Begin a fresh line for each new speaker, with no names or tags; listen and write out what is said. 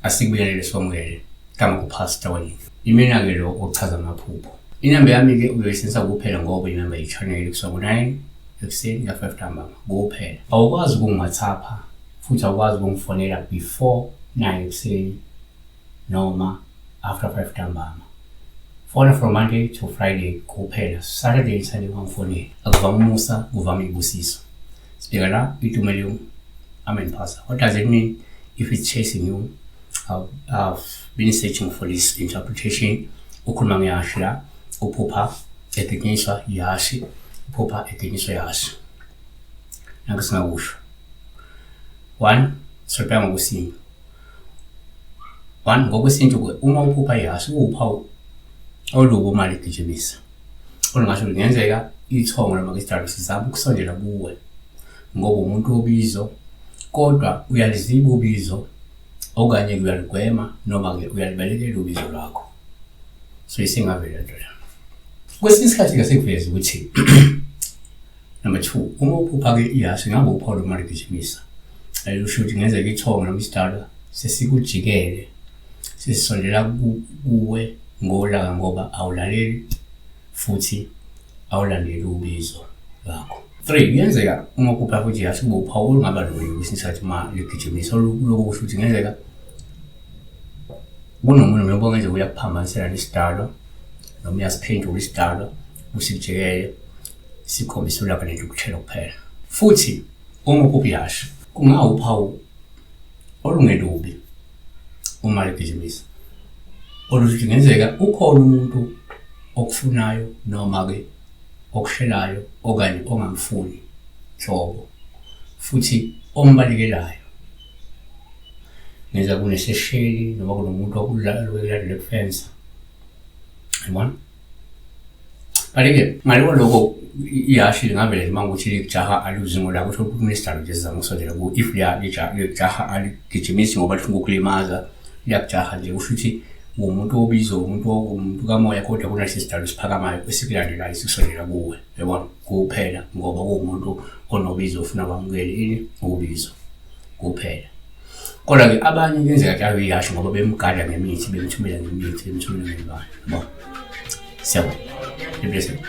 Asikubingelele sikwamukele gama kuPastor Weningi. Imina-ke lo ochaza amaphupho. Inamba yami-ke uyoyisebenzisa kuphela ngoba uyimemba ye-channel kusuka ku-9 ekuseni ka-5 ntambama kuphela. Awukwazi ukungi-WhatsApp-a futhi awukwazi ukungifonela before 9 ekuseni noma after 5 ntambama. Fona from Monday to Friday kuphela. Saturday and Sunday ungangifoneli. Akuvami umusa, kuvame ibusiso. Sibheka la itumelo. Amen, Pastor. What does it mean if it's chasing you? I've been searching for this interpretation. Ukhuluma ngehashi la, uphupha egijinyiswa ihhashi, uphupha egijinyiswa ihhashi. Nakho singakusho. One, sobheka ngokusinda. One, ngokwesintu uma uphupha ihhashi kuwuphawu olubi uma ligijimisa. Olungasho kungenzeka ithongo noma isidalwa sizama ukusondela kuwe ngoba umuntu wobizo kodwa uyaliziba ubizo okanye uyalugwema noma-ke uyalibalekela ubizo lwakho. So isingavela nto la. Kwesinye isikhathi-ke sekuveza ukuthi number 2, uma uphupha-ke ihhashi ngabe uphawu loma ligijimisa, lusho ukuthi kungenzeka ithongo noma isidalwa sesikujikele sesisondela kuwe ngolaka ngoba awulaleli futhi awulandeli ubizo lwakho. 3, kuyenzeka uma uphupha futhi ihhashi kube uphawu olungaba lubi kwesinye isikhathi uma ligijimisa, lokho kusho ukuthi kungenzeka kunomuntu noma kungenzeka uyakuphambanisela nesidalwa noma uyasiphendula isidalwa usijikele sikhombise ulaka nentukuthelo kuphela. Futhi uma uphupha ihhashi kungawuphawu olungelubi uma ligijimisa, olusho ukuthi kungenzeka ukhona umuntu okufunayo noma-ke okushelayo okanye ongamfuni nhlobo futhi ombalekelayo. Kungenzeka kunesesheli noma kunomuntu okulandela ekufensa, yabona. But-ke ngale kwaloko ihhashi lingavele nje uma ukuthi likujaha aluzi ngolaka, kusho ukuthi kunesidalo nje sizama ukusondela kuwo. If likujaha aligijimisi ngoba lifuna ukukulimaza, liyakujaha nje, kusho ukuthi umuntu wobizo, umuntu kamoya, kodwa kunalesi sidalo esiphakamayo esikulandelayo esikusondela kuwe, yabona, kuphela ngoba kuwumuntu onobizo ofuna kwamukele ini ubizo kuphela. Kodwa-ke abanye kuyenzeka kuyave ihhashi ngoba bemgada ngemithi, bemthumela ngemithi, bemthumela ngemibala, yabo. Siyabonga. Be blessed.